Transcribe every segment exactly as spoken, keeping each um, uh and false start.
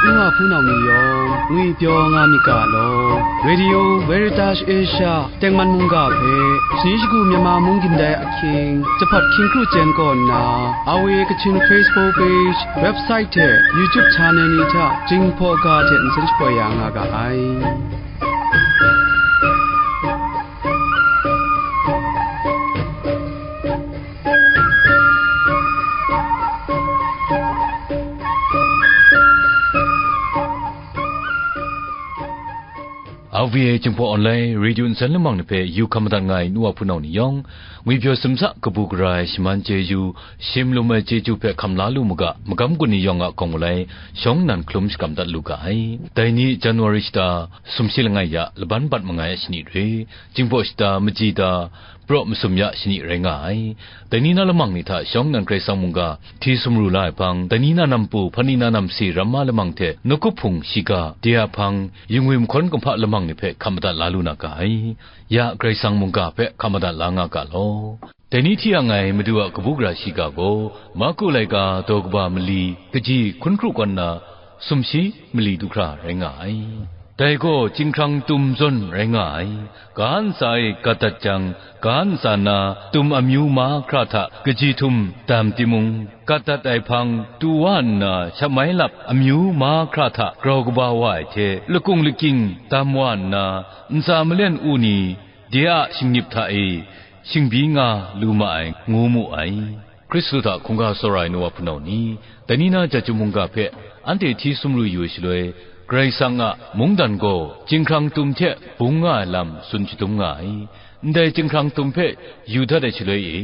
N wa hpunau ni yawng ngwipyaw nga myit ga law. Radio Veritas Asia tengman mungga hpe shani shagu Myanmar mung gindai ahkying, jahpawt hkying kru chyen kaw nna, R V A Kachin Facebook page, website hte YouTube channel ni hta Jinghpaw ga hte nsen shapoi ya nga ga ai. R V A Jinghpaw Online Radio nsen lamang ni hpe yu hkam madat nga ai nu wa hpunau ni yawng, ngwipyaw sumsa kabu gara ai shaman chyeju, shim lum ai chyeju hpe hkam la lu mu ga, magam gun ni yawng a gawng malai, shawng nnan hkalum shakam dat lu ga ai. Dai ni January shata, sumshi langai ya, laban bat mangai a shani re, Jinghpaw shata, maji da, praw masum ya shani rai nga ai. Dai ni na lamang ni hta shawng nnan Karai Kasang mungga hti sumru la ai hpang, dai ni na nampu, hpan ni na namsi, ramma lamang hte, nawkup hpung shiga, de a hpang, yingwi mahkawn kumhpa lamang ni hpe hkam madat la lu na ga ai. Ya Karai Kasang mungga hpe hkam madat la nga ga law. Dai ni hti yang ngai Madu a kabu gara shiga gaw, Marku laika daw kaba mali, kaji hkun kru kawn na, sumshi mali du hkra rai nga ai. Dai gaw chyinghkrang tum zawn rai nga ai. Ga ntsa e gat dat jang, ga ntsa na tum amyu mahkra hta kaji htum dam timung, gat dat ai hpang tu wa nna shamai lap amyu mahkra hta grau kaba wa ai hte, lakung lakying dam wa nna, ntsa malen u ni, de a shingnip hta e shingbyi nga lu ma ai, ngu mu ai. Hkristu hta hkungga tsawra ai nu wa hpunau ni, dai ni na Jahtum mungga hpe anhte hti sumru yu ai shaloi, Karai Kasang a mungdan gaw chyinghkrang tum hte bung nga ai lam tsun shadum nga ai. Ndai chyinghkrang tum hpe yu dat ai shaloi e,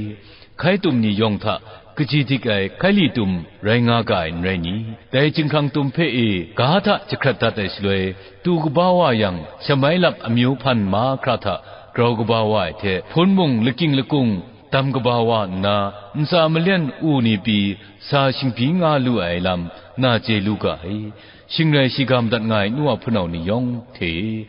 hkai tum ni yawng hta kaji dik ai hkaili tum rai nga ga ai n rai ni? Dai chyinghkrang tum hpe e ga hta jahkrat dat ai shaloi, tu kaba wa yang, shamai lap amyu hpan mahkra hta grau kaba wa ai hte, hpun mung lakying lakung dam kaba wa nna, ntsa malen u ni pyi sa shingbyi nga lu ai lam, na chye lu ga ai. Shing rai shiga madat nga ai nu wa hpunau ni yawng hte,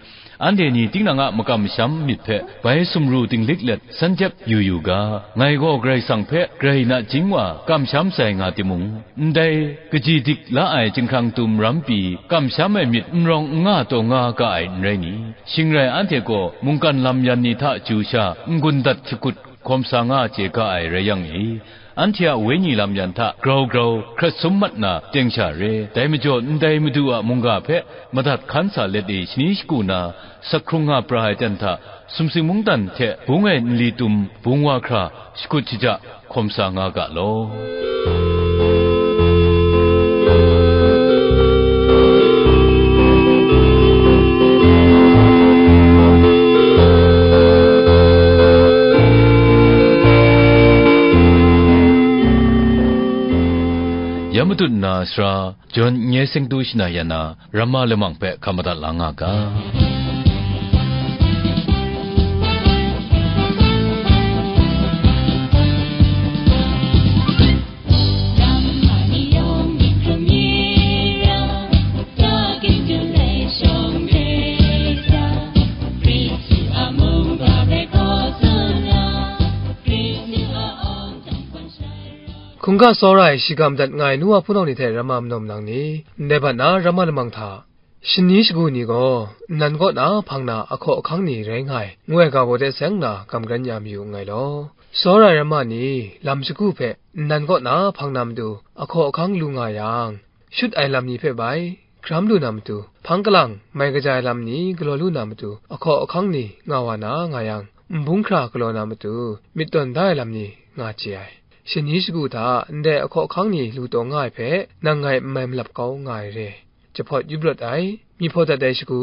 anhte ni tinang a makam masham myit hpe bai sumru dinglik let san jep yu yu ga, ngai gaw Karai Kasang hpe grai nachying wa kamsham sai nga timung, ndai kaji dik la ai chyinghkrang tum ram pyi kamsham ai myit n rawng n nga taw nga ga ai n rai ni? Shing rai anhte gaw mungkan lam yan ni hta chyu sha n-gun dat shakut hkawm sa nga chye ga ai rai yang e, anhte a wenyi lam yan hta grau grau hkrat sum mat na teng sha re. Dai majaw, ndai Madu a mungga hpe madat hkan sa let e shani shagu na, sak hkrung nga pra ai ten hta, sumsing mungdan hte bung ai nli tum bung wa hkra, shakut shaja hkawm sa nga ga law. Ya matut nna sara, John Nye Sengtu shana ya na, Ramma lamang hpe hkam madat la nga ga. Hkungga tsawra ai shiga madat nga ai nu wa hpunau ni hte ramma manawm nang ni, ndai bat na ramma lamang hta, shani shagu ni gaw nnan kaw na hpang na ahkaw ahkang ni rai nga ai, ngu ai ga baw de seng nna kamgran ya mayu nngai law. Tsawra ai ramma ni lam shagu hpe nnan kaw na hpang na matu ahkaw ahkang lu nga yang, shut ai lam ni hpe bai, hkaram lu na matu, hpang kalang mai kaja ai lam ni galaw lu na matu, ahkaw ahkang ni nga wa na nga yang, nbung hkra galaw na matu, myit tawn da ai lam ni nga chye ai. Shani shagu hta ndai ahkaw ahkang ni lu taw nga ai hpe, nang ngai n mai malap kau nga ai re. Jahpawt yup rawt ai, myi hpaw dat ai shagu,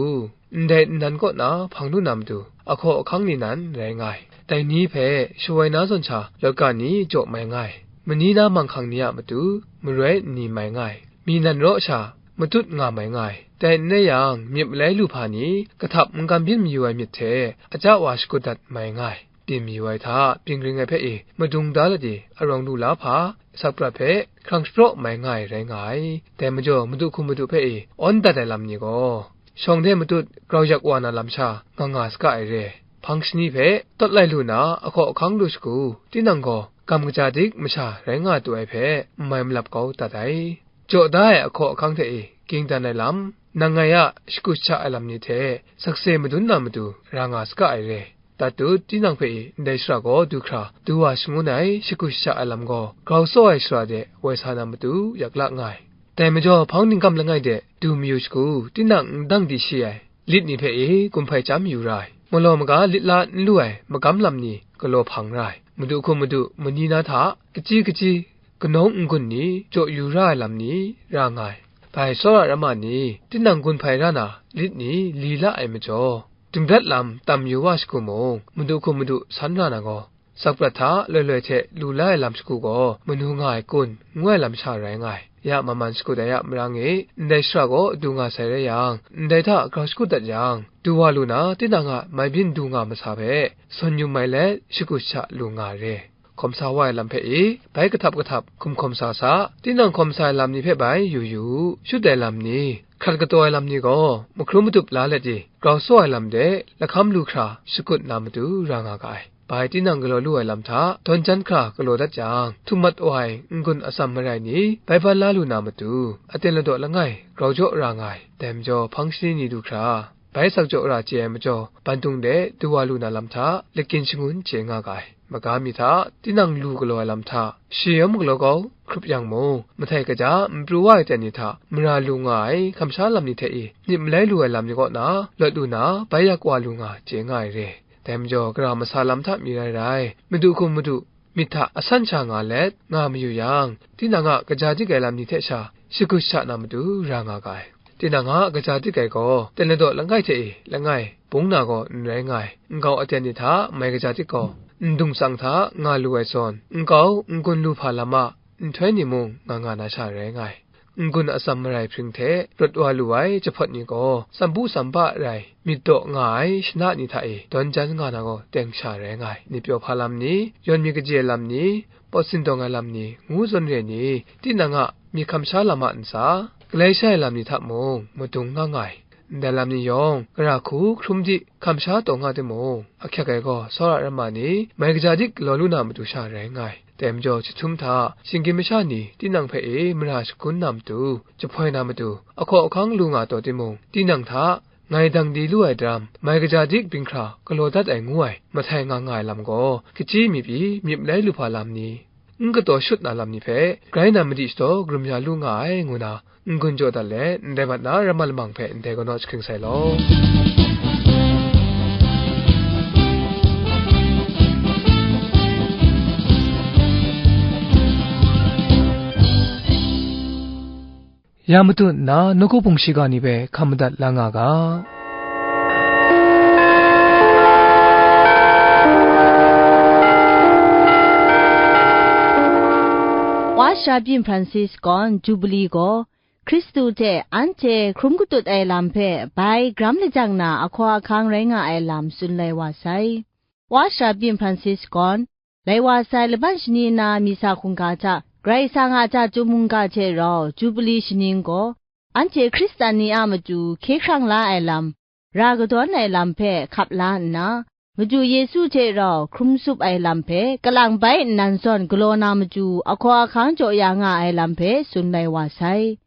ndai nnan kaw na hpang lu na matu, ahkaw ahkang ni nan rai nga ai. Dai ni hpe shawoi na zawn sha lawt ga ni jaw mai nga ai. Mani na manghkang ni a matu, maroi nni mai nga ai. Mi nan raw sha matut nga mai nga ai. Dai n rai yang, myit malai lu hpa ni, kahtap n kam byin mayu ai myit hte, aja wa shakut dat mai nga ai. Byin mayu ai hta, byin ring ai hpe e, madung da let e, arawng lu la hpa, asak prat hpe, hkrang shapraw mai nga ai rai nga ai. Dai majaw, madu hkum madu hpe e, awn dat ai lam ni gaw, shawng de matut, grau yak wa na lam sha, nga nga saga ai re. Hpang shani hpe, tawt lai lu na, ahkaw ahkang lu shagu, tinang gaw, gam kaja dik masha rai nga tu ai hpe, n mai malap kau dat ai. jaw da ai ahkaw ahkang hte e ging dan ai lam, nang ngai a shakut shacha ai lam ni hte sakse madun na matu ra nga saga ai re. Dat tut, tinang hpe e ndai shara gaw du hkra, du wa shangun ai shakut shacha ai lam gaw grau tsaw ai shara de woi sa na matu yak la nga ai. Dai majaw, hpang ningkam langai de du mayu shagu, tinang n dang di shi ai lit ni hpe e gun hpai chyam yu ra ai, malaw maga lit la n lu ai magam lam ni galaw hpang ra ai, madu hkum madu mani na hta, kachyi kachyi kanawng n-gun ni jaw yu ra ai lam ni ra nga ai. Bai tsawra rama ni, tinang gun hpai ra na lit ni li la ai majaw, dingdat lam tam yu wa shagu mung, madu hkum madu san ra na gaw, sak prat hta loi loi hte lu la ai lam shagu gaw, manu nga ai kun, ngu ai lam sha rai nga ai. Ya maman shakut ai a marang e, ndai shara gaw du nga sai rai yang, ndai hta grau shakut dat yang, du wa lu na, tinang a mai byin du nga masa hpe, sawn yum mai let, shakut shacha lu nga ai re. Hkawm sa wa ai lam hpe e, bai kahtap kahtap hkum hkawm sa sa, tinang hkawm sa ai lam ni hpe bai yu yu u. Shut ai lam ni, hkrat kataw ai lam ni gaw, mahkrum matup la let i, grau tsaw ai lam de lahkam lu hkra shakut na matu ra nga ga ai. Bai tinang galaw lu ai lam hta dawn jan hkra galaw dat jang, htum mat wa ai n-gun atsam marai ni bai ban la lu na matu, aten ladaw langai grau jaw ra nga ai. Dai majaw, hpang shani ni du hkra, bai sak jaw ra chye ai majaw, bandung de du wa lu na lam hta, lakyin shangun chye nga ga ai. Maga mi hta, tinang lu galaw ai lam hta, shi yawm galaw kau hkrup yang mung, mahtai kaja n pru wa ai ten ni hta, mara lu nga ai kamsha lam ni hte e, myit malai lu ai lam ni kaw na, lawt lu na, bai yak wa lu nga, chye nga ai re. Dai majaw, gara masa lam hta mi rai rai, madu hkum madu, myit hta asan sha nga let nga mayu yang, tinang a kaja dik ai lam ni hte sha, shakut shacha na matu ra nga ga ai. Tinang a kaja dik ai gaw, ten ladaw langai hte e langai, bung na gaw n rai nga ai. Nkau aten ni hta mai kaja dik gaw, ndung tsang hta nga lu ai zawn, nkau n-gun lu hpa lam a nhtoi ni mung nga nga na sha rai nga ai. N-gun atsam marai hpring hte rawt wa lu ai jahpawt ni gaw, tsambu tsamba rai myit daw nga ai shana ni hta e dawn jan nga na gaw teng sha rai nga ai. Myit pyaw hpa lam ni, yawn mi kaji ai lam ni, pawt sindawng ai lam ni, ngu zawn re ni, tinang a myit hkam sha lam a ntsa, galai shai ai lam ni hta mung madung nga nga ai. Ndai lam ni yawng, gara hku hkrum di hkam sha taw nga timung, ahkyak ai gaw tsawra rama ni, mai kaja dik galaw lu na matu sha rai nga ai. Dai majaw, chyahtum hta, shinggyim masha ni tinang hpe e mara shagun na matu, jahpoi na matu, ahkaw ahkang lu nga taw timung, tinang hta ngai dang di lu ai daram, mai kaja dik binghkra galaw dat ai ngu ai, mahtai nga nga ai lam gaw, kachyi mi pyi myit malai lu hpa lam ni, n kataw shut na lam ni hpe, grai na madi shadaw karum ya lu nga ai, ngu na, n-gun jaw dat let, ndai mat na ramma lamang hpe ndai kanaw jahkring sai law. Ya matut nna, nawku hpung shiga ni hpe hkam madat la nga ga. Wa Sara Byin Francis gaw Jubili gaw Hkristu hte anhte hkrum katut ai lam hpe bai gram lajang na ahkaw ahkang rai nga ai lam tsun lai wa sai. Wa Sara Byin Francis gaw, lai wa sai laban shani na misa hkungga hta, Karai Kasang a ja chyum mungga hte rau Jubili shaning gaw, anhte Hkristan ni a matu hkye hkrang la ai lam, ra kadawn ai lam hpe hkap la nna, Madu Yesu hte rau hkrum tsup ai lam hpe kalang bai nnan zawn galaw na matu ahkaw ahkang jaw ya nga ai lam hpe tsun lai wa sai.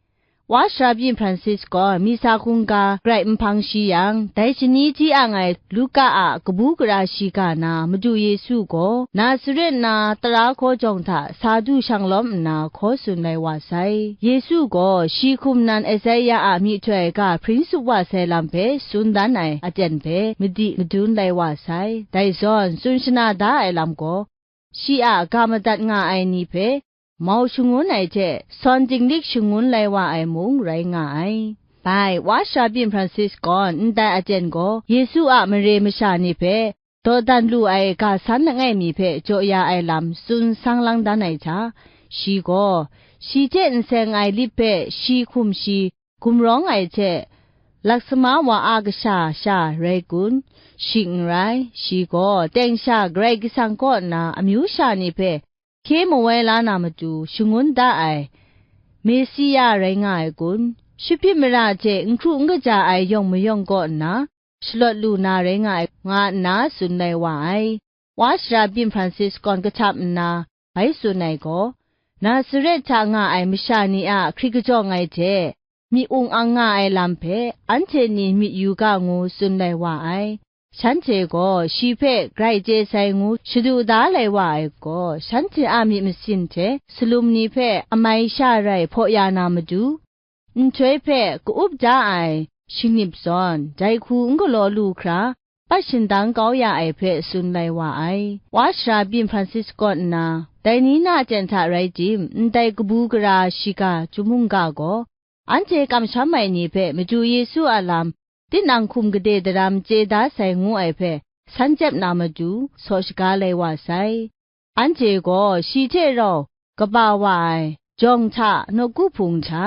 Wa Sara Byin Francis gaw misa hkungga grai n hpang shi yang, dai shani hti ang ai Luka a kabu gara shiga na Madu Yesu gaw Nazaret na tara hkaw jawng hta sa du shang lawm nna hkaw tsun lai wa sai. Yesu gaw shi hkum nan Esaia a myihtoi ga hpring tsup wa sai lam hpe tsun dan ai aten hpe madi madun lai wa sai. Dai zawn tsun shana da ai lam gaw, shi a ga madat nga ai ni hpe mau shangun ai hte sawn dinglik shangun lai wa ai mung rai nga ai. Bai, Wa Sara Byin Francis gaw ndai aten gaw Yesu a mare masha ni hpe dawdan lu ai ga san langai mi hpe jaw ya ai lam tsun sang lang dan ai hta, shi gaw, shi hte n seng ai lit hpe shi hkum shi gumrawng ai hte, laksama wa a kasha sha rai kun? Shing n rai, shi gaw teng sha Karai Kasang kaw nna amyu sha ni hpe hkye mawai la na matu shangun da ai Mesia rai nga ai kun? Shapyit mara hte n hkru n kaja ai yawng mayawng kaw nna shalawt lu na rai nga ai, nga nna tsun lai wa ai. Wa Sara Byin Francis gaw kahtap nna bai tsun ai gaw, Nazaret hta nga ai masha ni a hkrit kajawng ai hte, myit ung ang nga ai lam hpe, anhte ni myit yu ga ngu tsun lai wa ai. Shanhte gaw shi hpe grai chye sai ngu shadu da lai wa ai gaw, shanhte a myit masin hte salum ni hpe amai sha rai hpaw ya na matu, nhtoi hpe ka-up da ai shingnip zawn, dai hku n galaw lu hkra, pat shindang kau ya ai hpe tsun lai wa ai. Wa sara byin Francis kaw nna, dai ni na jen hta rai tim, ndai kabu gara shiga chyum mungga gaw, anhte kamsham ai ni hpe madu Yesu a lam, tinang hkum gade daram chye da sai ngu ai hpe, san jep na matu, saw shaga lai wa sai. Anhte gaw shi hte rau kaba wa ai jawng hta nawku hpung hta,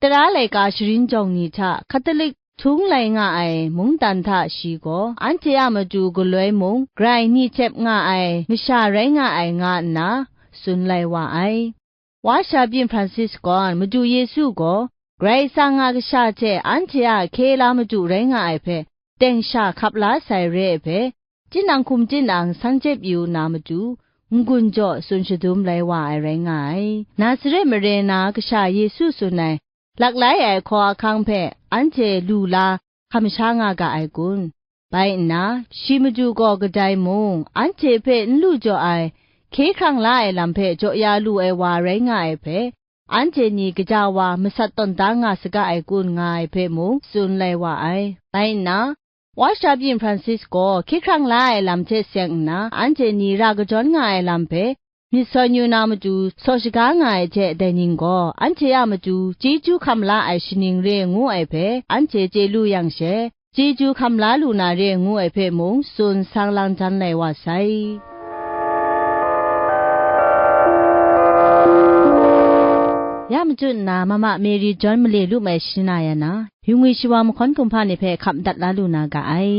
tara laika sharin jawng ni hta Hkatalik htung lai nga ai mungdan hta shi gaw, anhte a matu galoi mung grai ni htep nga ai masha rai nga ai, nga nna tsun lai wa ai. Wa sha byin Francis gaw, Madu Yesu gaw Karai Kasang a Kasha hte anhte a hkye la Madu rai nga ai hpe teng sha hkap la sai re ai hpe, tinang hkum tinang sang jep yu na matu, n-gun jaw tsun shadum lai wa ai rai nga ai. Nazaret mare na Kasha Yesu tsun ai laklai ai hkaw ahkang hpe anhte lu la hkam sha nga ga ai kun? Bai nna, shi Madu gaw kadai mung, anhte hpe n lu jaw ai, hkye hkrang la ai lam hpe jaw ya lu ai wa rai nga ai hpe, anhte ni gaja wa masat tawn da nga saga ai kun, nga ai hpe mung tsun lai wa ai. Bai nna, Wa sha byin Francis gaw hkye hkrang la ai lam hte seng nna, anhte ni ra kajawn nga ai lam hpe myit sawn yu na matu, saw shaga nga ai hte, dai ning gaw, anhte a matu chyeju hkam la ai shaning re ngu ai hpe, anhte chye lu yang she, chyeju hkam la lu na re ngu ai hpe mung tsun sang lang jan lai wa sai. Ya machyu nna, Mama Mary John male lu mai shana ya na, yu ngwi shawa mahkawn kumhpa ni hpe hkap madat la lu na ga ai.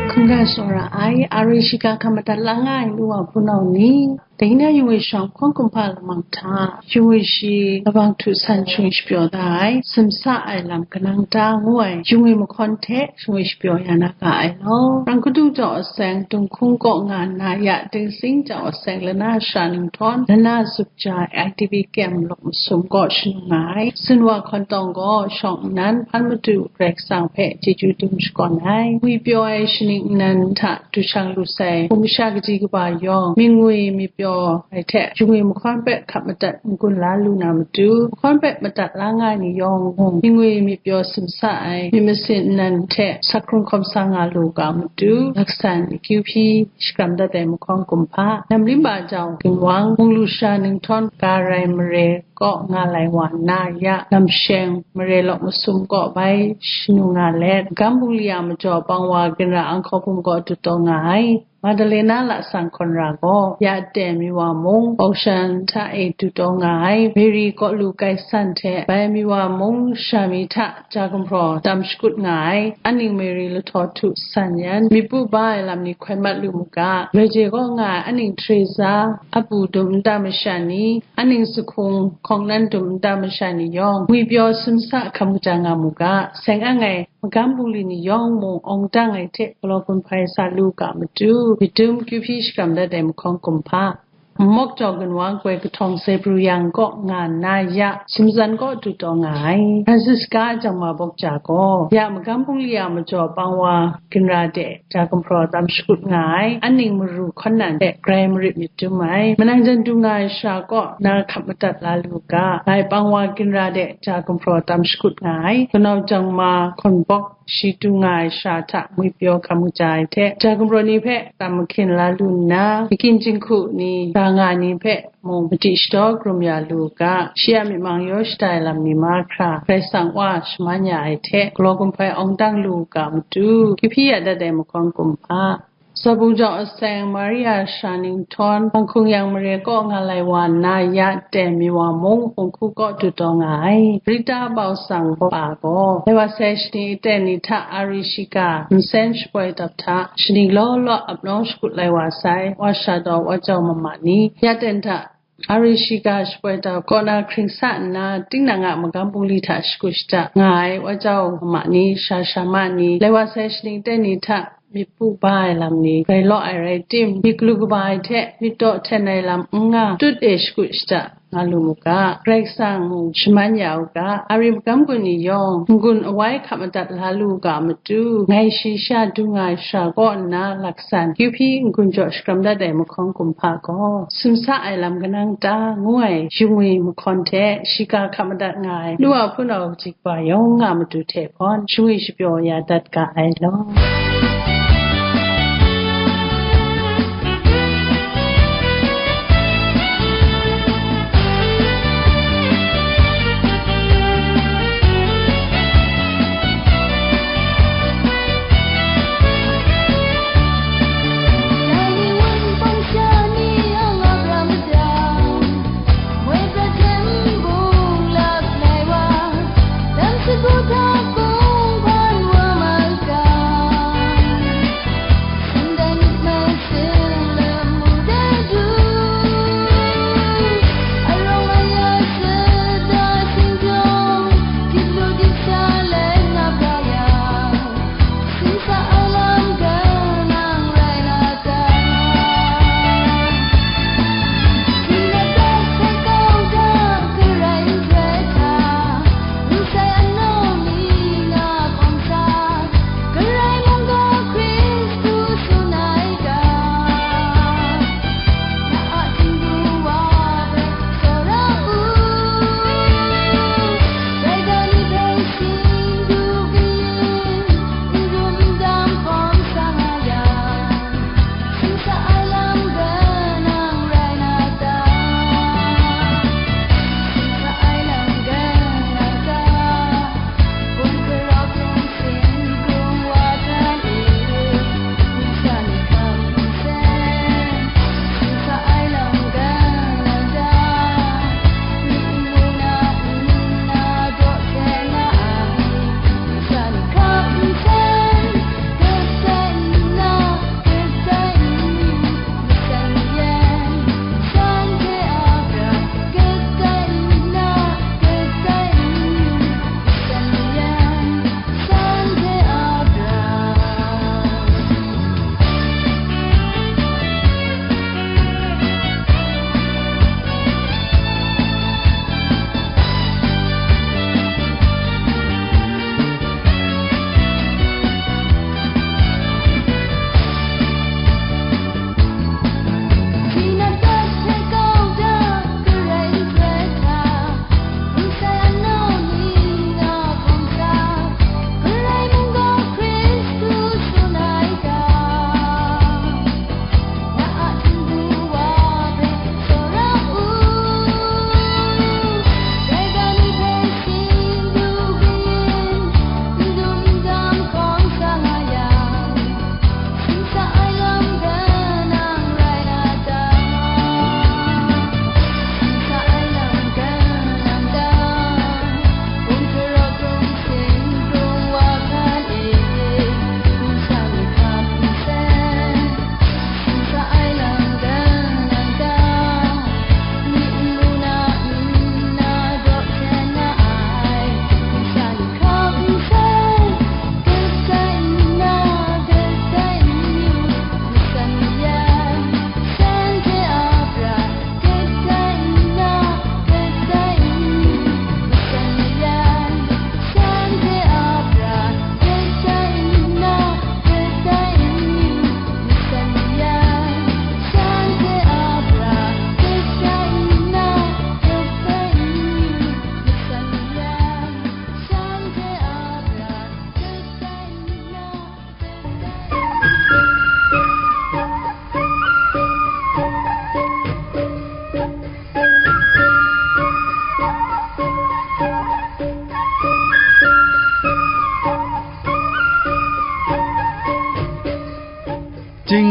Hkungga tsawra ai, a rai shiga hkap madat la nga ai nu wa hpunau ni, dai na yu ngwi shawa mahkawn kumhpa lamang hta, yu ngwi shi kabang htu san shingwi shapyaw da ai, simsa ai lam kanang ta ngu ai, yu ngwi mahkawn hte shingwi shapyaw ya na ga ai law. Rang kadu jau aseng, Dunghkung kaw nga nna ya, Dingsing jau aseng, lana sha ninghtawng, lana zup ja, I T B Camp lawk masum kaw shanu nga ai. Sinwa hkawntawng gaw shawng nnan hpan madu Karai Kasang hpe chyeju dum shakawn ai. Ngwi pyaw ai shaning nnan hta du shang lu sai, hpung masha kaji kaba yawng, myit ngwi myit pyaw ai hte, yu ngwi mahkawn hpe hkap madat n-gun la lu na matu, mahkawn hpe madat la nga ai ni yawng mung, myit ngwi myit pyaw simsa ai, myit masin nnan hte sak hkrung hkawm sa nga lu ga matu, laksan akyu hpyi shakram dat ai mahkawn kumhpa, Namlimba jau ginwang, munglu sha ninghtawng ga rai mare kaw nga lai wa nna ya, Namsheng mare lawk masum kaw bai shanu nga let, Magam bungli a majaw pang wa ginra Anghkaw Hpung kaw dut taw nga ai. Madalena lasang hkawn ra gaw, ya aten mi wa mung, Baushan hta e du taw nga ai, Mary kaw lu kai san hte, bai mi wa mung, sha mi hta ja gumhpraw tam shakut nga ai, aning Mary lahtaw htu san yan, myit pu ba ai lam ni hkoi mat lu mu ga, Roi je kaw nga ai aning Teresa, apu dum nta masha ni, aning Sahkung, hkawng nan dum nta masha ni yawng, ngwi pyaw simsa hkam kaja nga mu ga, seng ang ai, Magam bungli ni yawng mung awng dang ai hte galaw gun hpai sa lu ga matu, myit dum kyu hpyi shakram dat ai mahkawn kumhpa, Mawk jau ginwang koi kahtawng Zebruyang kaw nga nna ya, Sumzan kaw du taw nga ai. Francisca a jangma bawk ja gaw, ya Magam bungli a majaw pang wa ginra de ja gumhpraw tam shakut nga ai, aning Maru hkawn nan hte grai marit myit dum ai. Manang jan du nga ai sha kaw na hkap madat la lu ga, ngai pang wa ginra de ja gumhpraw tam shakut nga ai, kanau jangma hkawn bawk shi du nga ai sha hta ngwi pyaw hkam kaja ai hte, ja gumhpraw ni hpe tam mahkin la lu nna, makyin jinghku ni, ra nga ni hpe mung madi shadaw krum ya lu ga, shi a myit mang yaw shada ai lam ni mahkra, Karai Kasang Wa shaman ya ai hte, galaw gun hpai awng dang lu ga matu, kyu hpyi ya dat ai mahkawn kumhpa, Zabung jau aseng Maria sha ninghtawng, Hpang hkung yang mare kaw nga lai wa nna ya, ten mi wa mung, hpung hku kaw du taw nga ai. Rita bau sang baw a gaw, dai wa sai shaning aten ni hta a ri shiga, nsen shapoi dap hta, shaning law law ap nawng shakut lai wa sai, wa sha taw wa jau mama ni, ya ten hta, Ari shiga shapoi tau kaw na hkring sa nna, tinang a magam bungli hta shakut shada nga ai wa jau mama ni, sha sha ma ni, lai wa sai shaning tai ni hta myit pu ba ai lam ni rai law ai rai tim, myit galu kaba ai hte myit daw hten ai lam n nga, tut e shakut shada nga lu mu ga, Karai Kasang mung shaman ya u ga, Ari magam gun ni yawng n-gun awai hkap madat la lu ga matu, ngai shi sha du nga ai shara kaw nna laksan, kyu hpyi n-gun jaw shakram dat ai mahkawng kumhpa gaw, sumsa ai lam kanang ta ngu ai shingwi mahkawn hte shiga hkap madat nga ai nu wa hpunau kaji kaba yawng a matu hte hpawn shingwi shapyaw ya dat ga ai law.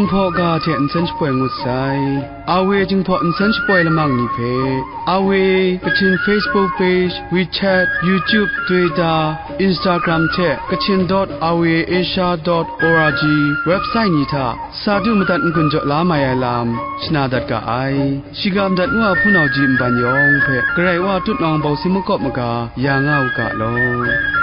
Hpaw ga hte nsen shapoi ngut sai. Awe Jinghpaw nsen shapoi lamang ni hpe, Awe Kachin Facebook page, WeChat, YouTube, Twitter, Instagram hte Kachin dot awe asia dot org website ni hta sa du madat n-gun jaw la mai ai lam shana dat ga ai. Shiga madat ngu a hpunau ji nban yawng hpe Karai Wa tutnawng bawsi makawp maga ya nga u ga law.